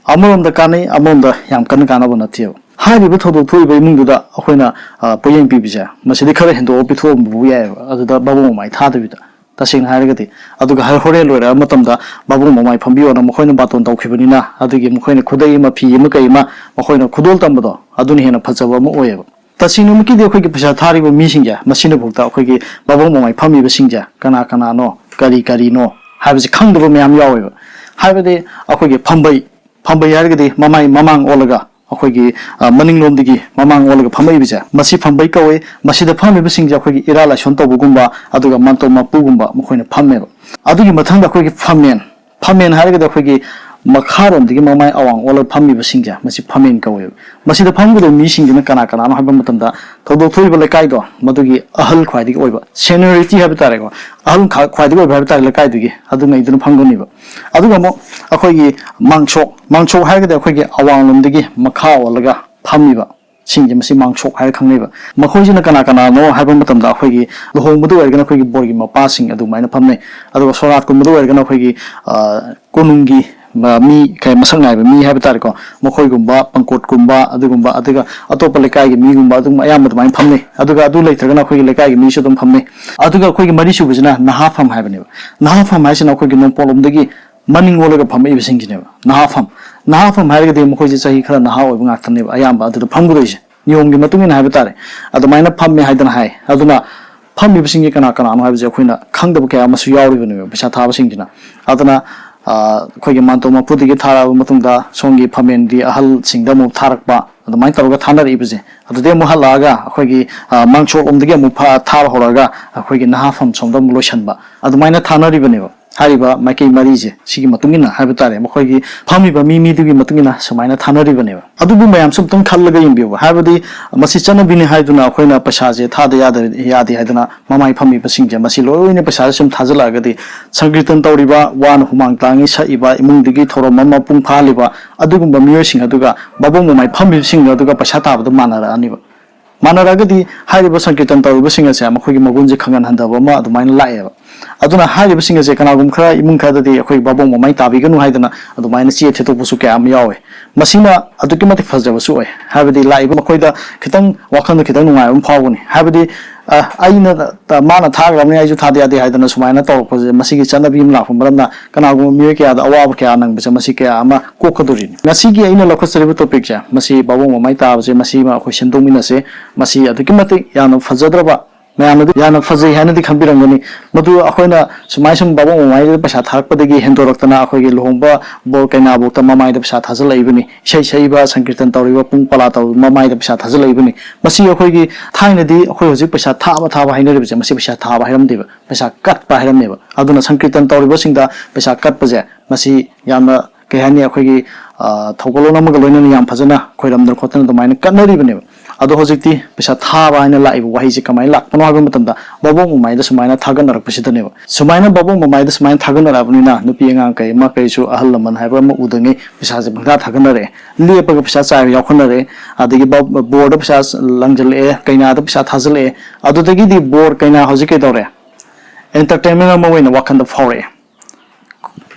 ꯑꯃꯔꯣꯝꯗ ꯀꯥꯟꯅꯩ, ꯑꯃꯔꯣꯝꯗ ꯌꯥꯝ ꯀꯟꯅ ꯀꯥꯟꯅꯕ ꯅꯠꯇꯦꯕ꯫ ꯍꯥꯏꯔꯤꯕ ꯊꯧꯗꯣꯛ ꯊꯣꯛꯏꯕ ꯏꯃꯨꯡꯗꯨꯗ ꯑꯩꯈꯣꯏꯅ ꯄꯣꯠꯌꯦꯡ ꯄꯤꯕꯁꯦ ꯃꯁꯤꯗꯤ ꯈꯔ ꯍꯦꯟꯗꯣꯛꯑ ꯄꯤꯊꯣꯛꯑꯝꯕꯕꯨ ꯌꯥꯏꯑꯕ, ꯑꯗꯨꯗ ꯃꯕꯨꯡ ꯃꯃꯥꯏ ꯊꯥꯗꯕꯤꯗ꯫ ꯇꯁꯦꯡꯅ ꯍꯥꯏꯔꯒꯗꯤ, ꯑꯗꯨꯒ ꯍꯣꯔꯦꯟ ꯂꯣꯏꯔꯛꯑ ꯃꯇꯝꯗ ꯃꯕꯨꯡ ꯃꯃꯥꯏ ꯐꯝꯕꯤꯌꯣꯅ ꯃꯈꯣꯏꯅ ꯕꯥꯇꯣꯟ ꯇꯧꯈꯤꯕꯅꯤꯅ, ꯑꯗꯨꯒꯤ ꯃꯈꯣꯏꯅ ꯈꯨꯗꯩ ꯑꯃ, ꯐꯤ ꯑꯃ, ꯀꯩ ꯑꯃ ꯃꯈꯣꯏꯅ ꯈꯨꯗꯣꯜ ꯇꯝꯕꯗꯣ, ꯑꯗꯨꯅ ꯍꯦꯟꯅ ꯐꯖꯕ ꯑꯃ ꯑꯣꯏꯌꯦꯕ꯫ ꯇꯁꯦꯡꯅꯃꯛꯀꯤꯗꯤ ꯑꯩꯈꯣꯏꯒꯤ ꯄꯩꯁꯥ ꯊꯥꯔꯤꯕ ꯃꯤꯁꯤꯡꯁꯦ ꯃꯁꯤꯅꯐꯥꯎꯗ ꯑꯩꯈꯣꯏꯒꯤ ꯃꯕꯨꯡ ꯃꯃꯥꯏ ꯐꯝꯃꯤꯕꯁꯤꯡꯁꯦ ꯀꯅꯥ ꯀꯅꯥꯅꯣ, ꯀꯔꯤ ꯀꯔꯤꯅꯣ ꯍꯥꯏꯕꯁꯤ ꯈꯪꯗꯕ ꯃꯌꯥꯝ ꯌꯥꯎꯋꯦꯕ꯫ ꯍꯥꯏꯕꯗꯤ ꯑꯩꯈꯣꯏꯒꯤ ꯐꯝꯕꯩ, ꯐꯝꯕꯩ ꯍꯥꯏꯔꯒꯗꯤ ꯃꯃꯥꯏ ꯃꯃꯥꯡ ꯑꯣꯜꯂꯒ ꯑꯩꯈꯣꯏꯒꯤ, ꯑ, ꯃꯅꯤꯡꯂꯣꯝꯗꯒꯤ ꯃꯃꯥꯡ ꯑꯣꯜꯂꯒ ꯐꯝꯃꯛꯏꯕꯁꯦ, ꯃꯁꯤ ꯐꯝꯕꯩ ꯀꯧꯏ꯫ ꯃꯁꯤꯗ ꯐꯝꯃꯤꯕꯁꯤꯡꯁꯦ ꯑꯩꯈꯣꯏꯒꯤ ꯏꯔꯥ ꯂꯥꯏꯁꯣꯟ ꯇꯧꯕꯒꯨꯝꯕ, ꯑꯗꯨꯒ ꯃꯥꯟꯇꯣꯞ ꯃꯄꯨꯒꯨꯝꯕ ꯃꯈꯣꯏꯅ ꯐꯝꯃꯦꯕ꯫ ꯑꯗꯨꯒꯤ ꯃꯊꯪꯗ ꯑꯩꯈꯣꯏꯒꯤ ꯐꯝꯃꯦꯟ, ꯐꯝꯃꯦꯟ ꯍꯥꯏꯔꯒꯗꯤ ꯑꯩꯈꯣꯏꯒꯤ ꯃꯈꯥꯔꯣꯝꯗꯒꯤ ꯃꯃꯥꯏ ꯑꯋꯥꯡ ꯑꯣꯜꯂꯒ ꯐꯝꯃꯤꯕꯁꯤꯡꯁꯦ, ꯃꯁꯤ ꯐꯝꯃꯦꯟ ꯀꯧꯋꯦꯕ꯫ ꯃꯁꯤꯗ ꯐꯝꯒꯗꯕ ꯃꯤꯁꯤꯡꯁꯤꯅ ꯀꯅꯥ ꯀꯅꯥꯅꯣ ꯍꯥꯏꯕ ꯃꯇꯝꯗ, ꯊꯧꯗꯣꯛ ꯊꯣꯛꯏꯕ ꯂꯩꯀꯥꯏꯗꯣ, ꯃꯗꯨꯒꯤ ꯑꯍꯜ ꯈ꯭ꯋꯥꯏꯗꯒꯤ ꯑꯣꯏꯕ, seniority ꯍꯥꯏꯕ ꯇꯥꯔꯦꯀꯣ, ꯑꯍꯜ ꯈ꯭ꯋꯥꯏꯗꯒꯤ ꯑꯣꯏꯕ ꯍꯥꯏꯕ ꯇꯥꯔꯦ ꯂꯩꯀꯥꯏꯗꯨꯒꯤ, ꯑꯗꯨꯉꯩꯗꯨꯅ ꯐꯝꯒꯅꯤꯕ꯫ ꯑꯗꯨꯒ ꯑꯃꯨꯛ ꯑꯩꯈꯣꯏꯒꯤ ꯃꯥꯡꯁꯣꯛ, ꯃꯥꯡꯁꯣꯛ ꯍꯥꯏꯔꯒꯗꯤ ꯑꯩꯈꯣꯏꯒꯤ ꯑꯋꯥꯡꯂꯣꯝꯗꯒꯤ ꯃꯈꯥ ꯑꯣꯜꯂꯒ ꯐꯝꯃꯤꯕ ꯁꯤꯡꯁꯦ, ꯃꯁꯤ ꯃꯥꯡꯁꯣꯛ ꯍꯥꯏꯔ ꯈꯪꯅꯩꯕ꯫ ꯃꯈꯣꯏꯁꯤꯅ ꯀꯅꯥ ꯀꯅꯥꯅꯣ ꯍꯥꯏꯕ ꯃꯇꯝꯗ, ꯑꯩꯈꯣꯏꯒꯤ ꯂꯨꯍꯣꯡꯕꯗ ꯑꯣꯏꯔꯒꯅ ꯑꯩꯈꯣꯏꯒꯤ ꯕꯣꯔꯒꯤ ꯃꯄꯥꯁꯤꯡ ꯑꯗꯨꯃꯥꯏꯅ ꯐꯝꯅꯩ꯫ ꯑꯗꯨꯒ ꯁꯣꯔꯥꯠꯀꯨꯝꯕꯗ ꯑꯣꯏꯔꯒꯅ ꯑꯩꯈꯣꯏꯒꯤ, ꯑ, ꯀꯣꯅꯨꯡꯒꯤ, ꯑ, ꯃꯤ, ꯀꯩ, ꯃꯁꯛ ꯅꯥꯏꯕ ꯃꯤ ꯍꯥꯏꯕ ꯇꯥꯔꯦꯀꯣ, ꯃꯈꯣꯏꯒꯨꯝꯕ, ꯄꯪꯀꯣꯠꯀꯨꯝꯕ, ꯑꯗꯨꯒꯨꯝꯕ, ꯑꯗꯨꯒ ꯑꯇꯣꯞꯄ ꯂꯩꯀꯥꯏꯒꯤ ꯃꯤꯒꯨꯝꯕ, ꯑꯗꯨꯒꯨꯝꯕ ꯑꯌꯥꯝꯕ ꯑꯗꯨꯃꯥꯏꯅ ꯐꯝꯅꯩ꯫ ꯑꯗꯨꯒ ꯑꯗꯨ ꯂꯩꯇ꯭ꯔꯒꯅ ꯑꯩꯈꯣꯏꯒꯤ ꯂꯩꯀꯥꯏꯒꯤ ꯃꯤꯁꯨ ꯑꯗꯨꯝ ꯐꯝꯅꯩ꯫ ꯑꯗꯨꯒ ꯑꯩꯈꯣꯏꯒꯤ ꯃꯔꯤꯁꯨꯕꯁꯤꯅ ꯅꯍꯥꯐꯝ ꯍꯥꯏꯕꯅꯦꯕ꯫ ꯅꯍꯥꯐꯝ ꯍꯥꯏꯁꯤꯅ ꯑꯩꯈꯣꯏꯒꯤ ꯅꯣꯡꯄꯣꯛꯂꯣꯝꯗꯒꯤ ꯃꯅꯤꯡ ꯑꯣꯜꯂꯒ ꯐꯝꯃꯛꯏꯕꯁꯤꯡꯁꯤꯅꯦꯕ ꯅꯍꯥꯐꯝ꯫ ꯅꯍꯥꯐꯝ ꯍꯥꯏꯔꯒꯗꯤ ꯃꯈꯣꯏꯁꯦ ꯆꯍꯤ ꯈꯔ ꯅꯍꯥ ꯑꯣꯏꯕ ꯉꯥꯛꯇꯅꯦꯕ ꯑꯌꯥꯝꯕ ꯑꯗꯨꯗ ꯐꯝꯒꯗꯣꯏꯁꯦ, ꯅꯤꯌꯣꯝꯒꯤ ꯃꯇꯨꯡ ꯏꯟꯅ ꯍꯥꯏꯕ ꯇꯥꯔꯦ꯫ ꯑꯗꯨꯃꯥꯏꯅ ꯐꯝꯃꯦ ꯍꯥꯏꯗꯅ ꯍꯥꯏ꯫ ꯑꯗꯨꯅ ꯐꯝꯃꯤꯕꯁꯤꯡꯁꯦ ꯀꯅꯥ ꯀꯅꯥꯅꯣ ꯍꯥꯏꯕꯁꯦ ꯑꯩꯈꯣꯏꯅ ꯈꯪꯗꯕ ꯀꯌꯥ ꯑꯃꯁꯨ ꯌꯥꯎꯔꯤꯕꯅꯦꯕ ꯄꯩꯁꯥ ꯊꯥꯕꯁꯤꯡꯁꯤꯅ꯫ ꯑꯗꯨꯅ, ꯑ, ꯑꯩꯈꯣꯏꯒꯤ ꯃꯥꯟꯇꯣꯞ ꯃꯄꯨꯗꯒꯤ ꯊꯥꯔꯛꯑꯕ ꯃꯇꯨꯡꯗ ꯁꯣꯝꯒꯤ ꯐꯝꯃꯦꯟꯒꯤ ꯑꯍꯜꯁꯤꯡꯗ ꯑꯃꯨꯛ ꯊꯥꯔꯛꯄ, ꯑꯗꯨꯃꯥꯏꯅ ꯇꯧꯔꯒ ꯊꯥꯅꯔꯛꯏꯕꯁꯦ꯫ ꯑꯗꯨꯗꯩ ꯑꯃꯨꯛ ꯍꯜꯂꯛꯑꯒ ꯑꯩꯈꯣꯏꯒꯤ, ꯑ, ꯃꯥꯡꯁꯣꯛꯂꯣꯝꯗꯒꯤ ꯑꯃꯨꯛ ꯐ-, ꯊꯥꯕ ꯍꯧꯔꯛꯑꯒ ꯑꯩꯈꯣꯏꯒꯤ ꯅꯍꯥꯐꯝ ꯁꯣꯝꯗ ꯑꯃꯨꯛ ꯂꯣꯏꯁꯟꯕ, ꯑꯗꯨꯃꯥꯏꯅ ꯊꯥꯅꯔꯤꯕꯅꯦꯕ꯫ ꯍꯥꯏꯔꯤꯕ ꯃꯥꯏꯀꯩ ꯃꯔꯤꯁꯦ, ꯁꯤꯒꯤ ꯃꯇꯨꯡ ꯏꯟꯅ ꯍꯥꯏꯕ ꯇꯥꯔꯦ, ꯃꯈꯣꯏꯒꯤ ꯐꯝꯃꯤꯕ ꯃꯤ ꯃꯤꯗꯨꯒꯤ ꯃꯇꯨꯡ ꯏꯟꯅ ꯁꯨꯃꯥꯏꯅ ꯊꯥꯅꯔꯤꯕꯅꯦꯕ꯫ ꯑꯗꯨꯕꯨ ꯃꯌꯥꯝꯁꯨ ꯑꯃꯨꯛꯇꯪ ꯈꯜꯂꯒ ꯌꯦꯡꯕꯤꯌꯨꯕ, ꯍꯥꯏꯕꯗꯤ ꯃꯁꯤ ꯆꯠꯅꯕꯤꯅꯤ ꯍꯥꯏꯗꯨꯅ ꯑꯩꯈꯣꯏꯅ ꯄꯩꯁꯥꯁꯦ ꯊꯥꯗ ꯌꯥꯗ-, ꯌꯥꯗꯦ ꯍꯥꯏꯗꯅ ꯃꯃꯥꯏ ꯐꯝꯃꯤꯕꯁꯤꯡꯁꯦ ꯃꯁꯤ ꯂꯣꯏꯅ ꯄꯩꯁꯥꯁꯦ ꯁꯨꯝ ꯊꯥꯖꯤꯜꯂꯛꯑꯒꯗꯤ, ꯁꯪꯀꯤꯔꯇꯟ ꯇꯧꯔꯤꯕ, ꯋꯥꯅ ꯍꯨꯃꯥꯡ ꯇꯥꯡꯉꯤ ꯁꯛꯏꯕ, ꯏꯃꯨꯡꯗꯨꯒꯤ ꯊꯧꯔꯝ ꯑꯃ ꯃꯄꯨꯡ ꯐꯥꯍꯜꯂꯤꯕ ꯑꯗꯨꯒꯨꯝꯕ ꯃꯤꯑꯣꯏꯁꯤꯡ ꯑꯗꯨꯒ ꯃꯕꯨꯡ ꯃꯃꯥꯏ ꯐꯝꯃꯤꯕꯁꯤꯡ ꯑꯗꯨꯒ ꯄꯩꯁꯥ ꯇꯥꯕꯗ ꯃꯥꯟꯅꯔꯛꯑꯅꯤꯕ꯫ ꯃꯥꯟꯅꯔꯒꯗꯤ ꯍꯥꯏꯔꯤꯕ ꯁꯪꯀꯤꯔꯇꯟ ꯇꯧꯔꯤꯕꯁꯤꯡ ꯑꯁꯦ ꯃꯈꯣꯏꯒꯤ ꯃꯒꯨꯟꯁꯦ ꯈꯪꯍꯟꯍꯟꯗꯕ ꯑꯃ ꯑꯗꯨꯃꯥꯏꯅ ꯂꯥꯛꯑꯦꯕ꯫ ꯑꯗꯨꯅ ꯍꯥꯏꯔꯤꯕꯁꯤꯡ ꯑꯁꯦ ꯀꯅꯥꯒꯨꯝꯕ ꯈꯔ, ꯏꯃꯨꯡ ꯈꯔꯗꯗꯤ ꯑꯩꯈꯣꯏꯒꯤ ꯕꯥꯕꯣꯛ ꯃꯃꯥꯏ ꯇꯥꯕꯤꯒꯅꯨ ꯍꯥꯏꯗꯅ ꯑꯗꯨꯃꯥꯏꯅ ꯆꯦ ꯊꯦꯠꯇꯣꯛꯄꯁꯨ ꯀꯌꯥ ꯑꯃ ꯌꯥꯎꯋꯦ꯫ ꯃꯁꯤꯅ ꯑꯗꯨꯛꯀꯤ ꯃꯇꯤꯛ ꯐꯖꯕꯁꯨ ꯑꯣꯏ꯫ ꯍꯥꯏꯕꯗꯤ ꯂꯥꯛꯏꯕ ꯃꯈꯣꯏꯗ ꯈꯤꯇꯪ ꯋꯥꯈꯜꯗ ꯈꯤꯇꯪ ꯅꯨꯡꯉꯥꯏꯕ ꯑꯃ ꯐꯥꯎꯒꯅꯤ꯫ ꯍꯥꯏꯕꯗꯤ, "ꯑ, ꯑꯩꯅ, ꯇ-, ꯃꯥꯅ ꯊꯥꯈ꯭ꯔꯕꯅꯤ, ꯑꯩꯁꯨ ꯊꯥꯗ ꯌꯥꯗꯦ" ꯍꯥꯏꯗꯅ ꯁꯨꯃꯥꯏꯅ ꯇꯧꯔꯛꯄꯁꯦ, ꯃꯁꯤꯒꯤ ꯆꯠꯅꯕꯤ ꯑꯃ ꯂꯥꯛꯄ ꯃꯔꯝꯅ ꯀꯅꯥꯒꯨꯝꯕ ꯃꯤꯑꯣꯏ ꯀꯌꯥꯗ ꯑꯋꯥꯕ ꯀꯌꯥ ꯅꯪꯕꯁꯦ, ꯃꯁꯤ ꯀꯌꯥ ꯑꯃ ꯀꯣꯛꯀꯗꯣꯔꯤꯅꯤ꯫ ꯉꯁꯤꯒꯤ ꯑꯩꯅ ꯂꯧꯈꯠꯆꯔꯤꯕ topicꯁꯦ, ꯃꯁꯤ ꯕꯥꯕꯣꯛ ꯃꯃꯥꯏ ꯇꯥꯕꯁꯦ, ꯃꯁꯤꯃ ꯑꯩꯈꯣꯏ ꯁꯦꯝꯗꯣꯛꯃꯤꯟꯅꯁꯦ꯫ ꯃꯁꯤ ꯑꯗꯨꯛꯀꯤ ꯃꯇꯤꯛ ꯌꯥꯝꯅ ꯐꯖꯗ꯭ꯔꯕ, ꯃꯌꯥꯝꯅꯗꯤ ꯌꯥꯝꯅ ꯐꯖꯩ ꯍꯥꯏꯅꯗꯤ ꯈꯟꯕꯤꯔꯝꯒꯅꯤ꯫ ꯃꯗꯨ ꯑꯩꯈꯣꯏꯅ ꯁꯨꯃꯥꯏ ꯁꯨꯝ ꯕꯥꯕꯣꯛ ꯃꯃꯥꯏꯗ ꯄꯩꯁꯥ ꯊꯥꯔꯛꯄꯗꯒꯤ ꯍꯦꯟꯗꯣꯔꯛꯇꯅ ꯑꯩꯈꯣꯏꯒꯤ ꯂꯨꯍꯣꯡꯕ ꯕꯣꯔ ꯀꯩꯅꯥꯐꯧꯗ ꯃꯃꯥꯏꯗ ꯄꯩꯁꯥ ꯊꯥꯖꯤꯜꯂꯛꯏꯕꯅꯤ, ꯏꯁꯩ ꯁꯛꯏꯕ, ꯁꯪꯀꯤꯔꯇꯟ ꯇꯧꯔꯤꯕ, ꯄꯨꯡ ꯄꯂꯥ ꯇꯧꯔꯤꯕ ꯃꯃꯥꯏꯗ ꯄꯩꯁꯥ ꯊꯥꯖꯤꯜꯂꯛꯏꯕꯅꯤ꯫ ꯃꯁꯤ ꯑꯩꯈꯣꯏꯒꯤ ꯊꯥꯏꯅꯗꯤ ꯑꯩꯈꯣꯏ ꯍꯧꯖꯤꯛ ꯄꯩꯁꯥ ꯊꯥꯕ ꯊꯥꯕ ꯍꯥꯏꯅꯔꯤꯕꯁꯦ, ꯃꯁꯤ ꯄꯩꯁꯥ ꯊꯥꯕ ꯍꯥꯏꯔꯝꯗꯦꯕ, ꯄꯩꯁꯥ ꯀꯠꯄ ꯍꯥꯏꯔꯝꯃꯦꯕ꯫ ꯑꯗꯨꯅ ꯁꯪꯀꯤꯔꯇꯟ ꯇꯧꯔꯤꯕꯁꯤꯡꯗ ꯄꯩꯁꯥ ꯀꯠꯄꯁꯦ, ꯃꯁꯤ ꯌꯥꯝꯅ, ꯀꯩ ꯍꯥꯏꯅꯤ, ꯑꯩꯈꯣꯏꯒꯤ, ꯑ, ꯊꯧꯒꯜꯂꯣꯟ ꯑꯃꯒ ꯂꯣꯏꯅꯅ ꯌꯥꯝ ꯐꯖꯅ ꯈꯣꯏꯔꯝꯗꯅ ꯈꯣꯠꯇꯅ ꯑꯗꯨꯃꯥꯏꯅ ꯀꯠꯅꯔꯤꯕꯅꯦꯕ꯫ ꯑꯗꯣ ꯍꯧꯖꯤꯛꯇꯤ ꯄꯩꯁꯥ ꯊꯥꯕ ꯍꯥꯏꯅ ꯂꯥꯛꯏꯕ ꯋꯥꯍꯩꯁꯦ ꯀꯃꯥꯏꯅ ꯂꯥꯛꯄꯅꯣ ꯍꯥꯏꯕ ꯃꯇꯝꯗ, ꯕꯥꯕꯣꯛ ꯃꯃꯥꯏꯗ ꯁꯨꯃꯥꯏꯅ ꯊꯥꯒꯠꯅꯔꯛꯄꯁꯤꯗꯅꯦꯕ꯫ ꯁꯨꯃꯥꯏꯅ ꯕꯥꯕꯣꯛ ꯃꯃꯥꯏꯗ ꯁꯨꯃꯥꯏꯅ ꯊꯥꯒꯠꯅꯔꯛꯑꯕꯅꯤꯅ, ꯅꯨꯄꯤ ꯑꯉꯥꯡ ꯀꯩ ꯑꯃ ꯀꯩꯁꯨ, ꯑꯍꯜ ꯂꯃꯟ ꯍꯥꯏꯕ ꯑꯃ ꯎꯗꯉꯩ ꯄꯩꯁꯥꯁꯦ ꯄꯪꯊꯥ ꯊꯥꯒꯠꯅꯔꯛꯑꯦ꯫ ꯂꯦꯞꯄꯒ ꯄꯩꯁꯥ ꯆꯥꯏꯕ ꯌꯥꯎꯈꯠꯅꯔꯛꯑꯦ꯫ ꯑꯗꯒꯤ ꯕ-, ꯕꯣꯔꯗ ꯄꯩꯁꯥ ꯂꯪꯁꯤꯜꯂꯛꯑꯦ, ꯀꯩꯅꯥꯗ ꯄꯩꯁꯥ ꯊꯥꯖꯤꯜꯂꯛꯑꯦ꯫ ꯑꯗꯨꯗꯒꯤꯗꯤ ꯕꯣꯔ ꯀꯩꯅꯥ ꯍꯧꯖꯤꯛ ꯀꯩꯗꯧꯔꯦ? Entertainment ꯑꯃ ꯑꯣꯏꯅ ꯋꯥꯈꯜꯗ ꯐꯥꯎꯔꯛꯑꯦ꯫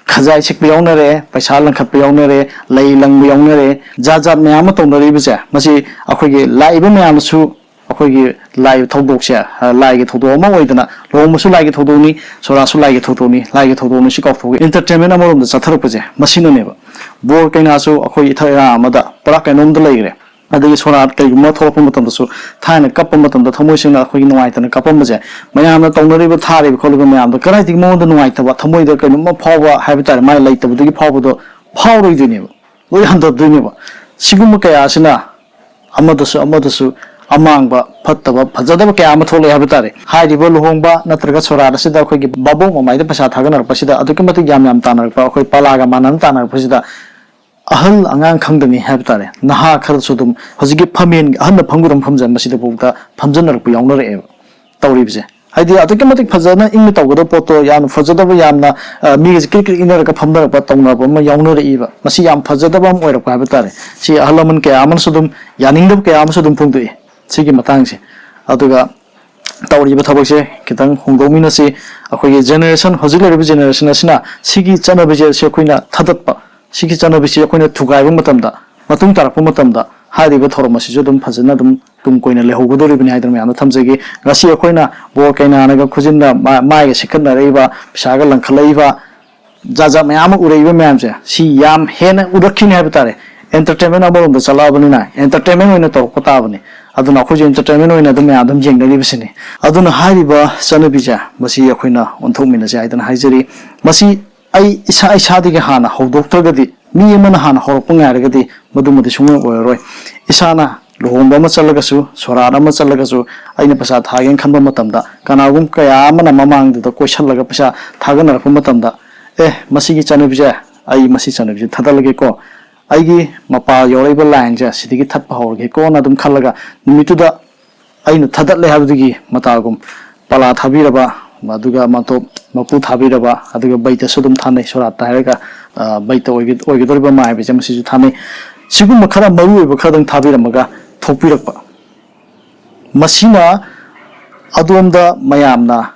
ꯈꯖꯥꯏ ꯁꯤꯛꯄ ꯌꯥꯎꯅꯔꯦ, ꯄꯩꯁꯥ ꯂꯪꯈꯠꯄ ꯌꯥꯎꯅꯔꯦ, ꯂꯩ ꯂꯪꯕ ꯌꯥꯎꯅꯔꯦ, ꯖꯥꯠ ꯖꯥꯠ ꯃꯌꯥꯝ ꯑꯃ ꯇꯧꯅꯔꯤꯕꯁꯦ, ꯃꯁꯤ ꯑꯩꯈꯣꯏꯒꯤ ꯂꯥꯛꯏꯕ ꯃꯌꯥꯝꯅꯁꯨ ꯑꯩꯈꯣꯏꯒꯤ ꯂꯥꯛꯏꯕ ꯊꯧꯗꯣꯛꯁꯦ, ꯑ, ꯂꯥꯏꯒꯤ ꯊꯧꯗꯣꯛ ꯑꯃ ꯑꯣꯏꯗꯅ, ꯂꯨꯍꯣꯡꯕꯁꯨ ꯂꯥꯏꯒꯤ ꯊꯧꯗꯣꯛꯅꯤ, ꯁꯣꯔꯥꯠꯁꯨ ꯂꯥꯏꯒꯤ ꯊꯧꯗꯣꯛꯅꯤ, ꯂꯥꯏꯒꯤ ꯊꯧꯗꯣꯛꯅꯤ ꯁꯤ ꯀꯥꯎꯊꯣꯛꯑꯒ entertainment ꯑꯃꯔꯣꯝꯗ ꯆꯠꯊꯔꯛꯄꯁꯦ ꯃꯁꯤꯅꯅꯦꯕ꯫ ꯕꯣꯔ ꯀꯩꯅꯥꯁꯨ ꯑꯩꯈꯣꯏ ꯏꯊꯛ ꯏꯔꯥ ꯑꯃꯗ ꯄꯨꯔꯥ ꯀꯩꯅꯣꯝꯗ ꯂꯩꯈ꯭ꯔꯦ꯫ ꯑꯗꯒꯤ ꯁꯣꯔꯥꯠ ꯀꯩꯒꯨꯝꯕ ꯊꯣꯛꯂꯛꯄ ꯃꯇꯝꯗꯁꯨ, ꯊꯥꯏꯅ ꯀꯞꯄ ꯃꯇꯝꯗ ꯊꯃꯣꯏ ꯁꯦꯡꯅ ꯑꯩꯈꯣꯏꯒꯤ ꯅꯨꯡꯉꯥꯏꯇꯅ ꯀꯞꯄꯝꯕꯁꯦ, ꯃꯌꯥꯝꯅ ꯇꯧꯅꯔꯤꯕ, ꯊꯥꯔꯤꯕ ꯈꯣꯠꯂꯤꯕ ꯃꯌꯥꯝꯗꯣ ꯀꯗꯥꯏꯗꯒꯤ ꯃꯉꯣꯟꯗ ꯅꯨꯡꯉꯥꯏꯇꯕ, ꯊꯃꯣꯏꯗ ꯀꯩꯅꯣꯝꯃ ꯐꯥꯎꯕ ꯍꯥꯏꯕ ꯇꯥꯔꯦ, ꯃꯥꯏ ꯂꯩꯇꯕꯗꯨꯒꯤ ꯐꯥꯎꯕꯗꯣ ꯐꯥꯎꯔꯣꯏꯗꯣꯏꯅꯦꯕ, ꯂꯣꯏ ꯍꯟꯊꯗꯣꯏꯅꯦꯕ꯫ ꯁꯤꯒꯨꯝꯕ ꯀꯌꯥ ꯑꯁꯤꯅ ꯑꯃꯗꯁꯨ ꯑꯃꯗꯁꯨ ꯑꯃꯥꯡꯕ, ꯐꯠꯇꯕ, ꯐꯖꯗꯕ ꯀꯌꯥ ꯑꯃ ꯊꯣꯛꯂꯛꯑꯦ ꯍꯥꯏꯕ ꯇꯥꯔꯦ꯫ ꯍꯥꯏꯔꯤꯕ ꯂꯨꯍꯣꯡꯕ ꯅꯠꯇ꯭ꯔꯒ ꯁꯣꯔꯥꯠ ꯑꯁꯤꯗ ꯑꯩꯈꯣꯏꯒꯤ ꯕꯥꯕꯣꯛ ꯃꯃꯥꯏꯗ ꯄꯩꯁꯥ ꯊꯥꯒꯠꯅꯔꯛꯄꯁꯤꯗ ꯑꯗꯨꯛꯀꯤ ꯃꯇꯤꯛ ꯌꯥꯝ ꯌꯥꯝ ꯇꯥꯟꯅꯔꯛꯄ, ꯑꯩꯈꯣꯏ ꯄꯂꯥꯒ ꯃꯥꯟꯅꯅ ꯇꯥꯟꯅꯔꯛꯄꯁꯤꯗ, ꯑꯍꯜ ꯑꯉꯥꯡ ꯈꯪꯗꯉꯩ ꯍꯥꯏꯕ ꯇꯥꯔꯦ, ꯅꯍꯥ ꯈꯔꯁꯨ ꯑꯗꯨꯝ ꯍꯧꯖꯤꯛꯀꯤ ꯐꯝꯃꯦꯟ, ꯑꯍꯜꯅ ꯐꯝꯒꯗꯕ ꯐꯝꯖꯟ, ꯃꯁꯤꯗꯐꯥꯎꯗ ꯐꯝꯖꯟꯅꯔꯛꯄ ꯌꯥꯎꯅꯔꯛꯑꯦꯕ ꯇꯧꯔꯤꯕꯁꯦ꯫ ꯍꯥꯏꯗꯤ ꯑꯗꯨꯛꯀꯤ ꯃꯇꯤꯛ ꯐꯖꯅ ꯏꯪꯅ ꯇꯧꯒꯗꯕ ꯄꯣꯠꯇꯣ ꯌꯥꯝꯅ ꯐꯖꯗꯕ, ꯌꯥꯝꯅ, ꯑ, ꯃꯤꯒꯁꯦ ꯀ꯭ꯔꯤꯛ ꯀ꯭ꯔꯤꯛ ꯏꯟꯅꯔꯒ ꯐꯝꯅꯔꯛꯄ, ꯇꯧꯅꯕ ꯑꯃ ꯌꯥꯎꯅꯔꯛꯏꯕ꯫ ꯃꯁꯤ ꯌꯥꯝ ꯐꯖꯗꯕ ꯑꯃ ꯑꯣꯏꯔꯛꯄ ꯍꯥꯏꯕ ꯇꯥꯔꯦ꯫ ꯁꯤ ꯑꯍꯜ ꯂꯃꯟ ꯀꯌꯥ ꯑꯃꯅꯁꯨ ꯑꯗꯨꯝ ꯌꯥꯅꯤꯡꯗꯕ ꯀꯌꯥ ꯑꯃꯁꯨ ꯑꯗꯨꯝ ꯐꯣꯡꯗꯣꯛꯏ ꯁꯤꯒꯤ ꯃꯇꯥꯡꯁꯦ꯫ ꯑꯗꯨꯒ ꯇꯧꯔꯤꯕ ꯊꯕꯛꯁꯦ ꯈꯤꯇꯪ ꯍꯣꯡꯗꯣꯛꯃꯤꯟꯅꯁꯤ꯫ ꯑꯩꯈꯣꯏꯒꯤ generation, ꯍꯧꯖꯤꯛ ꯂꯩꯔꯤꯕ generation ꯑꯁꯤꯅ ꯁꯤꯒꯤ ꯆꯠꯅꯕꯤꯁꯦ, ꯁꯤ ꯑꯩꯈꯣꯏꯅ ꯊꯥꯗꯠꯄ, ꯁꯤꯒꯤ ꯆꯠꯅꯕꯤꯁꯤ ꯑꯩꯈꯣꯏꯅ ꯊꯨꯒꯥꯏꯕ ꯃꯇꯝꯗ, ꯃꯇꯨꯡ ꯇꯥꯔꯛꯄ ꯃꯇꯝꯗ ꯍꯥꯏꯔꯤꯕ ꯊꯧꯔꯝ ꯑꯁꯤꯁꯨ ꯑꯗꯨꯝ ꯐꯖꯅ ꯑꯗꯨꯝ ꯇꯨꯡ ꯀꯣꯏꯅ ꯂꯩꯍꯧꯒꯗꯧꯔꯤꯕꯅꯤ ꯍꯥꯏꯗꯅ ꯃꯌꯥꯝꯗ ꯊꯝꯖꯒꯦ꯫ ꯉꯁꯤ ꯑꯩꯈꯣꯏꯅ ꯕꯣꯔ ꯀꯩꯅꯥꯅꯒ ꯈꯨꯖꯤꯟꯗ ꯃꯥ-, ꯃꯥꯏꯒ ꯁꯤꯈꯠꯅꯔꯛꯏꯕ, ꯄꯩꯁꯥꯒ ꯂꯪꯈꯠꯂꯛꯏꯕ, ꯖꯥꯠ ꯖꯥꯠ ꯃꯌꯥꯝ ꯑꯃ ꯎꯔꯛꯏꯕ ꯃꯌꯥꯝꯁꯦ, ꯁꯤ ꯌꯥꯝ ꯍꯦꯟꯅ ꯎꯔꯛꯈꯤꯅꯤ ꯍꯥꯏꯕ ꯇꯥꯔꯦ꯫ Entertainment ꯑꯃꯔꯣꯝꯗ ꯆꯠꯂꯛꯑꯕꯅꯤꯅ entertainment ꯑꯣꯏꯅ ꯇꯧꯔꯛꯄ ꯇꯥꯕꯅꯤ꯫ ꯑꯗꯨꯅ ꯑꯩꯈꯣꯏꯁꯨ entertainment ꯑꯣꯏꯅ ꯑꯗꯨꯝ ꯃꯌꯥꯝ ꯑꯗꯨꯝ ꯌꯦꯡꯅꯔꯤꯕꯁꯤꯅꯤ꯫ ꯑꯗꯨꯅ ꯍꯥꯏꯔꯤꯕ ꯆꯠꯅꯕꯤꯁꯦ, ꯃꯁꯤ ꯑꯩꯈꯣꯏꯅ ꯑꯣꯟꯊꯣꯛꯃꯤꯟꯅꯁꯦ ꯍꯥꯏꯗꯅ ꯍꯥꯏꯖꯔꯤ꯫ ꯃꯁꯤ ꯑꯩ ꯏꯁꯥ ꯏꯁꯥꯗꯒꯤ ꯍꯥꯟꯅ ꯍꯧꯗꯣꯛꯇ꯭ꯔꯒꯗꯤ, ꯃꯤ ꯑꯃꯅ ꯍꯥꯟꯅ ꯍꯧꯔꯛꯄ ꯉꯥꯏꯔꯒꯗꯤ ꯃꯗꯨꯃꯗꯤ ꯁꯨꯡꯑꯣꯏ ꯑꯣꯏꯔꯔꯣꯏ꯫ ꯏꯁꯥꯅ ꯂꯨꯍꯣꯡꯕ ꯑꯃ ꯆꯠꯂꯒꯁꯨ, ꯁꯣꯔꯥꯠ ꯑꯃ ꯆꯠꯂꯒꯁꯨ, ꯑꯩꯅ ꯄꯩꯁꯥ ꯊꯥꯒꯦꯅ ꯈꯟꯕ ꯃꯇꯝꯗ, ꯀꯅꯥꯒꯨꯝꯕ ꯀꯌꯥ ꯑꯃꯅ ꯃꯃꯥꯡꯗꯨꯗ ꯀꯣꯏꯁꯜꯂꯒ ꯄꯩꯁꯥ ꯊꯥꯒꯠꯅꯔꯛꯄ ꯃꯇꯝꯗ, "ꯑꯦ, ꯃꯁꯤꯒꯤ ꯆꯠꯅꯕꯤꯁꯦ, ꯑꯩ ꯃꯁꯤ ꯆꯠꯅꯕꯤꯁꯦ ꯊꯥꯗꯠꯂꯒꯦꯀꯣ, ꯑꯩꯒꯤ ꯃꯄꯥ ꯌꯧꯔꯛꯏꯕ lineꯁꯦ ꯁꯤꯗꯒꯤ ꯊꯠꯄ ꯍꯧꯔꯒꯦꯀꯣꯅ" ꯑꯗꯨꯝ ꯈꯜꯂꯒ, ꯅꯨꯃꯤꯠꯇꯨꯗ ꯑꯩꯅ ꯊꯥꯗꯠꯂꯦ ꯍꯥꯏꯕꯗꯨꯒꯤ ꯃꯇꯥꯒꯨꯝ ꯄꯂꯥ ꯊꯥꯕꯤꯔꯕ, ꯑꯗꯨꯒ ꯃꯥꯟꯇꯣꯞ ꯃꯄꯨ ꯊꯥꯕꯤꯔꯕ, ꯑꯗꯨꯒ ꯕꯩꯇꯁꯨ ꯑꯗꯨꯝ ꯊꯥꯅꯩ꯫ ꯁꯣꯔꯥꯠꯇ ꯍꯥꯏꯔꯒ, ꯑ, ꯕꯩꯇ ꯑꯣꯏꯒ-, ꯑꯣꯏꯒꯗꯧꯔꯤꯕ ꯃꯥꯏꯕꯁꯦ ꯃꯁꯤꯁꯨ ꯊꯥꯅꯩ꯫ ꯁꯤꯒꯨꯝꯕ ꯈꯔ ꯃꯔꯨ ꯑꯣꯏꯕ ꯈꯔꯗꯪ ꯊꯥꯕꯤꯔꯝꯃꯒ ꯊꯣꯛꯄꯤꯔꯛꯄ꯫ ꯃꯁꯤꯅ ꯑꯗꯣꯝꯗ ꯃꯌꯥꯝꯅ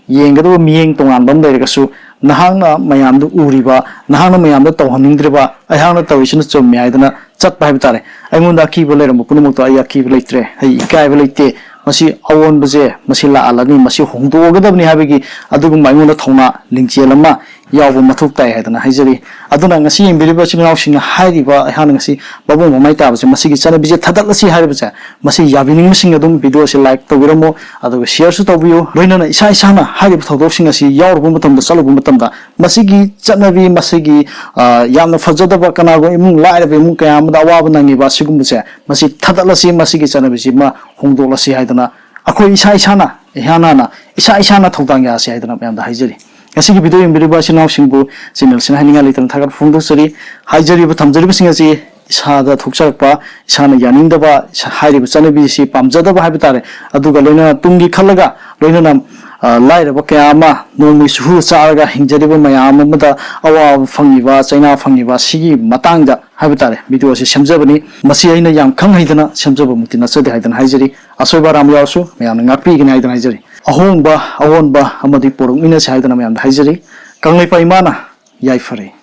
ꯌꯦꯡꯒꯗꯕ ꯃꯤꯠꯌꯦꯡ ꯇꯣꯉꯥꯟꯕ ꯑꯃ ꯂꯩꯔꯒꯁꯨ, ꯅꯍꯥꯛꯅ ꯃꯌꯥꯝꯗ ꯎꯔꯤꯕ, ꯅꯍꯥꯛꯅ ꯃꯌꯥꯝꯗ ꯇꯧꯍꯟꯅꯤꯡꯗ꯭ꯔꯤꯕ, "ꯑꯩꯍꯥꯛꯅ ꯇꯧꯔꯤꯁꯤꯅ ꯆꯨꯝꯃꯤ" ꯍꯥꯏꯗꯅ ꯆꯠꯄ ꯍꯥꯏꯕ ꯇꯥꯔꯦ꯫ "ꯑꯩꯉꯣꯟꯗ ꯑꯀꯤꯕ ꯂꯩꯔꯝꯕ ꯄꯨꯝꯅꯃꯛꯇꯣ ꯑꯩ ꯑꯀꯤꯕ ꯂꯩꯇ꯭ꯔꯦ, ꯑꯩ ꯏꯀꯥꯏꯕ ꯂꯩꯇꯦ, ꯃꯁꯤ ꯑꯑꯣꯟꯕꯁꯦ ꯃꯁꯤ ꯂꯥꯛꯍꯜꯂꯅꯤ, ꯃꯁꯤ ꯍꯣꯡꯗꯣꯛꯑꯒꯗꯕꯅꯤ" ꯍꯥꯏꯕꯒꯤ ꯑꯗꯨꯒꯨꯝꯕ ꯑꯩꯉꯣꯟꯗ ꯊꯧꯅꯥ ꯂꯤꯡꯖꯦꯜ ꯑꯃ ꯌꯥꯎꯕ ꯃꯊꯧ ꯇꯥꯏ ꯍꯥꯏꯗꯅ ꯍꯥꯏꯖꯔꯤ꯫ ꯑꯗꯨꯅ ꯉꯁꯤ ꯌꯦꯡꯕꯤꯔꯤꯕ ꯏꯆꯤꯟ ꯏꯅꯥꯎꯁꯤꯡꯅ ꯍꯥꯏꯔꯤꯕ ꯑꯩꯍꯥꯛꯅ ꯉꯁꯤ ꯃꯕꯨꯡ ꯃꯃꯥꯏ ꯇꯥꯕꯁꯦ, ꯃꯁꯤꯒꯤ ꯆꯠꯅꯕꯤꯁꯦ ꯊꯥꯗꯠꯂꯁꯤ ꯍꯥꯏꯔꯤꯕꯁꯦ, ꯃꯁꯤ ꯌꯥꯕꯤꯅꯤꯡꯕꯁꯤꯡ ꯑꯗꯨꯝ videoꯁꯦ like ꯇꯧꯕꯤꯔꯝꯃꯨ, ꯑꯗꯨꯒ shareꯁꯨ ꯇꯧꯕꯤꯌꯨ꯫ ꯂꯣꯏꯅꯅ ꯏꯁꯥ ꯏꯁꯥꯅ ꯍꯥꯏꯔꯤꯕ ꯊꯧꯗꯣꯛꯁꯤꯡ ꯑꯁꯤ ꯌꯥꯎꯔꯨꯕ ꯃꯇꯝꯗ, ꯆꯠꯂꯨꯕ ꯃꯇꯝꯗ, ꯃꯁꯤꯒꯤ ꯆꯠꯅꯕꯤ, ꯃꯁꯤꯒꯤ, ꯑ, ꯌꯥꯝꯅ ꯐꯖꯗꯕ, ꯀꯅꯥꯒꯨꯝꯕ ꯏꯃꯨꯡ ꯂꯥꯏꯔꯕ ꯏꯃꯨꯡ ꯀꯌꯥ ꯑꯃꯗ ꯑꯋꯥꯕ ꯅꯪꯉꯤꯕ ꯑꯁꯤꯒꯨꯝꯕꯁꯦ, ꯃꯁꯤ ꯊꯥꯗꯠꯂꯁꯤ, ꯃꯁꯤꯒꯤ ꯆꯠꯅꯕꯤꯁꯤꯃ ꯍꯣꯡꯗꯣꯛꯂꯁꯤ ꯍꯥꯏꯗꯅ ꯑꯩꯈꯣꯏ ꯏꯁꯥ ꯏꯁꯥꯅ, ꯏꯍꯥꯟ ꯍꯥꯟꯅ ꯏꯁꯥ ꯏꯁꯥꯅ ꯊꯧꯗꯥꯡ ꯌꯥꯁꯤ ꯍꯥꯏꯗꯅ ꯃꯌꯥꯝꯗ ꯍꯥꯏꯖꯔꯤ꯫ ꯉꯁꯤꯒꯤ video ꯌꯦꯡꯕꯤꯔꯤꯕ ꯏꯆꯤꯟ ꯏꯅꯥꯎꯁꯤꯡꯕꯨ channelꯁꯤꯅ ꯍꯥꯏꯅꯤꯡꯉꯥꯏ ꯂꯩꯇꯅ ꯊꯥꯒꯠꯄ ꯐꯣꯡꯗꯣꯛꯆꯔꯤ꯫ ꯍꯥꯏꯖꯔꯤꯕ, ꯊꯝꯖꯔꯤꯕꯁꯤꯡ ꯑꯁꯤ ꯏꯁꯥꯗ ꯊꯣꯛꯆꯔꯛꯄ, ꯏꯁꯥꯅ ꯌꯥꯅꯤꯡꯗꯕ, ꯏꯁꯥ-, ꯍꯥꯏꯔꯤꯕ ꯆꯠꯅꯕꯤꯁꯤ ꯄꯥꯝꯖꯗꯕ ꯍꯥꯏꯕ ꯇꯥꯔꯦ, ꯑꯗꯨꯒ ꯂꯣꯏꯅꯅ ꯇꯨꯡꯒꯤ ꯈꯜꯂꯒ, ꯂꯣꯏꯅꯅ, ꯑ, ꯂꯥꯏꯔꯕ ꯀꯌꯥ ꯑꯃ ꯅꯣꯡꯃꯒꯤ ꯁꯨꯔ ꯆꯥꯔꯒ ꯍꯤꯡꯖꯔꯤꯕ ꯃꯌꯥꯝ ꯑꯃꯗ ꯑꯋꯥꯕ ꯐꯪꯉꯤꯕ, ꯆꯩꯅꯥ ꯐꯪꯉꯤꯕ ꯁꯤꯒꯤ ꯃꯇꯥꯡꯗ ꯍꯥꯏꯕ ꯇꯥꯔꯦ, video ꯑꯁꯤ ꯁꯦꯝꯖꯕꯅꯤ꯫ ꯃꯁꯤ ꯑꯩꯅ ꯌꯥꯝ ꯈꯪ ꯍꯩꯗꯅ ꯁꯦꯝꯖꯕꯃꯛꯇꯤ ꯅꯠꯆꯗꯦ ꯍꯥꯏꯗꯅ ꯍꯥꯏꯖꯔꯤ꯫ ꯑꯁꯣꯏꯕ ꯑꯔꯥꯟꯕ ꯌꯥꯎꯔꯁꯨ ꯃꯌꯥꯝꯅ ꯉꯥꯛꯄꯤꯒꯅꯤ ꯍꯥꯏꯗꯅ ꯍꯥꯏꯖꯔꯤ꯫ ꯑꯍꯣꯡꯕ, ꯑꯑꯣꯟꯕ ꯑꯃꯗꯤ ꯄꯨꯔꯛꯃꯤꯟꯅꯁꯤ ꯍꯥꯏꯗꯅ ꯃꯌꯥꯝꯗ ꯍꯥꯏꯖꯔꯤ꯫ ꯀꯪꯂꯩꯄꯥꯛ ꯏꯃꯥꯅ ꯌꯥꯏꯐꯔꯦ꯫